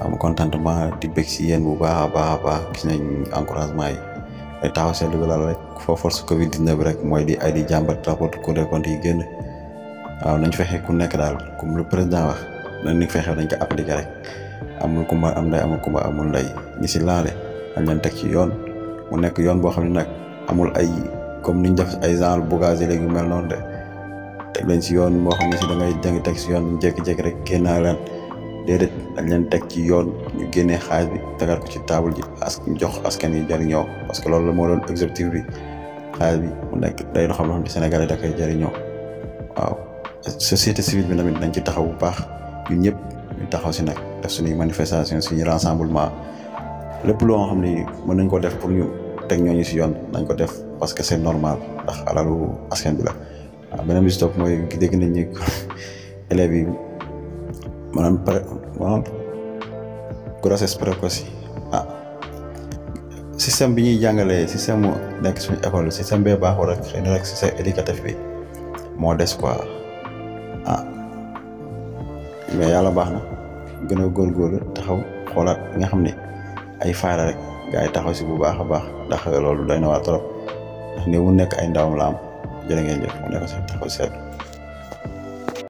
am contentement di bég si yéen bu baax a baax gis nañ encouragement yi day taxaw seetlu bi rek foo force Covid 19 bi rek mooy di ay di jàmbat rapport Cour des comptes yi génn waaw nañ fexe ku nekk daal comme le président wax nañ fexe dañ ko appliquer rek amul kumba am nday amul kumba amul nday ñi si laale dañ leen teg ci yoon mu nekk yoon boo xam ne nag amul ay comme niñ def ay genre bugage léegi mel noonu de teg leen si yoon boo xam ne si da ngay teg si yoon jékki-jékki rek génnaa leen déedéet dañ leen teg ci yoon ñu génnee xaalis bi tegal ko ci table ji jox askan yi jëriñoo parce que loolu moo doon objectif bi xaalis bi mu nekk day loo xam ne Sénégalais da koy jëriñoo waaw société civile bi tamit dañ ci taxaw bu baax ñun ñëpp ñu taxaw si nag def suñuy manifestation suñuy rassemblement lépp loo xam ne mën nañ ko def pour ñu teg ñooñu si yoon nañ ko def parce que c'est normal ndax alalu askan bi la waaw beneen bi si topp mooy dégg nañ ni élèves yi maanaam grossesse précoce yi système bi ñuy jàngalee système mu nekk suñu école système bee baaxul rek xëy na rek système éducatif bi moo des quoi mais yàlla baax na gën a góorgóorlu taxaw xoolaat nga xam ne ay faara rek gars yi taxaw si bu baax a baax ndax loolu doy na waa trop ndax ni mu nekk ay ndawam la am jërë ngeen jëf mu nekk si taxaw seet